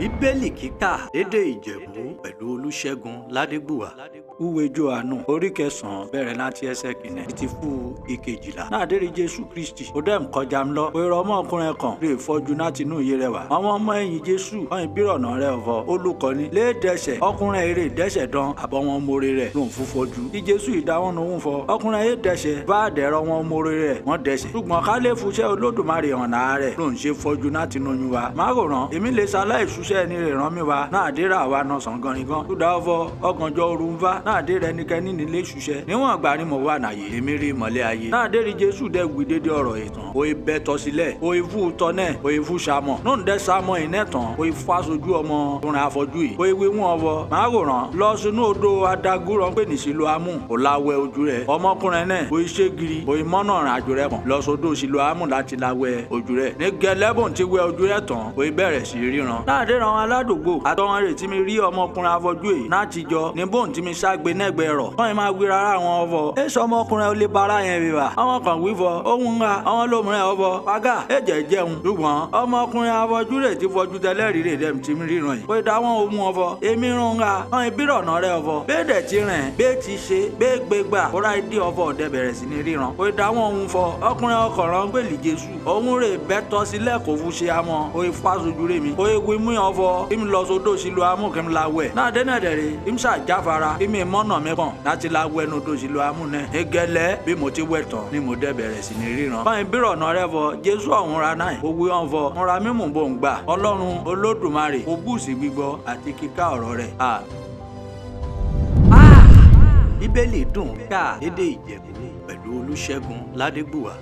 Bíbélì kíkà lédè Ìjẹ̀bú pẹ̀lú Olúṣẹ́gun Ládégbùwà. Ìwé Jòhánù orí kẹsàn-án bẹ̀rẹ̀ láti ẹsẹ̀ kìíní títí fún ìkejìlá. Náà dérí Jésù Kristi, ó dẹ̀ ń kọjá ń lọ. Pèrò ọmọkùnrin kan lè fọ́jú láti inú iye rẹ̀ wá. Àwọn ọmọ ẹ̀yìn Jésù wọ́n ìbírọ̀nà rẹ̀ ọ̀fọ̀. Olùkọ́ni lé dẹ́sẹ̀ ọkùnrin eré dẹ́sẹ̀ dán àbọ̀ wọn mórí rẹ̀ lòun fún fọ́jú. Kí Jésù ìdáwọ́n ní òun fọ. Ọkùnrin eré dẹ́sẹ̀ bá dẹ̀rọ wọn mórí rẹ̀ wọ́n dẹ́sẹ̀. Ṣùgbọ́n ká lè fúnṣẹ́ Olódùmarè hàn náà rẹ̀ lòun ṣe fọ́jú láti inú oyún wa. Máwòrán èmi lè ṣaláì ṣuṣẹ́ ní rẹ̀ rán mi wa náà dé rà wa náà sàn gangan. Túdà ọ̀fọ̀ ọ̀gànjọ́ òru ń fa náà dé rẹ nìkẹ́ni nílé ṣuṣẹ́. Níwọ̀n ìgbà ni mo wà nàyè èmi rí ìmọ̀lẹ̀ ayé. Náà dé rí Jésù dẹ́ wí dédé ọ̀rọ̀ ìtàn. Òye bẹ́ tọ́ sílẹ̀, òye fún tọ́nẹ̀, òye fún samọ̀. Nù ń dẹ́ samọ̀ iná tán, òye fásojú ọmọ ọkùnrin afọ́jú yìí. Òye wí wọ́n ọ̀fọ̀ máwòrán lọ sínú odò adágúrọ̀ ń pè ní Sílóámù. Kò láwẹ̀ ojú rẹ̀. Ọmọkùnrin náà òye ṣé giri, òye mọ́nà rìn àjò rẹ̀ kàn lọ sódò Sílóámù láti láwẹ̀ ojú rẹ̀. Ní gẹlẹ́bùn ti wẹ ojú rẹ̀ tán, òye bẹ̀rẹ̀ sí ríran. Láàdé ran aládùúgbò àtọwọn rè tí mi rí ọmọkùnrin afọ́jú yìí láti jọ ní bóun tí mi ságbe nẹ́gbẹ̀ẹ́ rọ̀. Wọ́n yìí máa wí rárá àwọn ọ̀fọ̀. Èso ọmọkùnrin olè bara yẹn bíbà. Àwọn kan wí fọ, ohun ń ra àwọn lómìnira ọ̀fọ̀. Pàgà ẹ̀jẹ̀ jẹun. Ṣùgbọ́n ọmọkùnrin afọ́jú rè ti fọ́jú tẹ́lẹ̀rí rè dẹ́m ti mi ríran yìí. Pé dáwọn ohun ọ̀fọ̀, èmi rún ra, àwọn ìbírọ̀nà rẹ̀ ọ̀fọ̀. Bẹ́ẹ̀dẹ̀ ti rìn, bẹ́ẹ̀ ti ṣe, bẹ́ẹ̀ gbégbà. Kóra ìdí ọ̀fọ̀ ọ̀dẹ bẹ̀rẹ̀ sí ní ríran. Pé dáwọn ohun fọ, ọkùnrin ọkọ̀rọ̀ ń gbèlì Jésù. Òun rè bẹ́tọ́ sílẹ̀ kò fún ṣe amọ̀. Òye fásojú rè mi. Òye wí mú ọ̀fọ̀, kí mi lọ sódò Sílóámù kí mi la wẹ̀. Náà dẹ́nà dẹ̀rẹ̀, kí mi ṣàjáfara, kí mi mọ́nà mi kàn láti la wẹ̀ nu odò Sílóámù náà. Egẹlẹ́ bí mo ti wẹ̀ tán ni mo dẹ̀ bẹ̀rẹ̀ sí ní ríran. Báyìí bírọ̀nà rẹ fọ, Jésù ọ̀hún ra náà. Ó wí ọ̀n fọ, ń ra mímú bò ń gbà. Ọlọ́run Olódùmarè, ó bùsí gbígbọ́ àti kíká ọ̀rọ̀ rẹ̀. Bíbélì dùn ká lédè Ìjẹ̀bú pẹ̀lú Olúṣẹ́gun Ládégbùwà.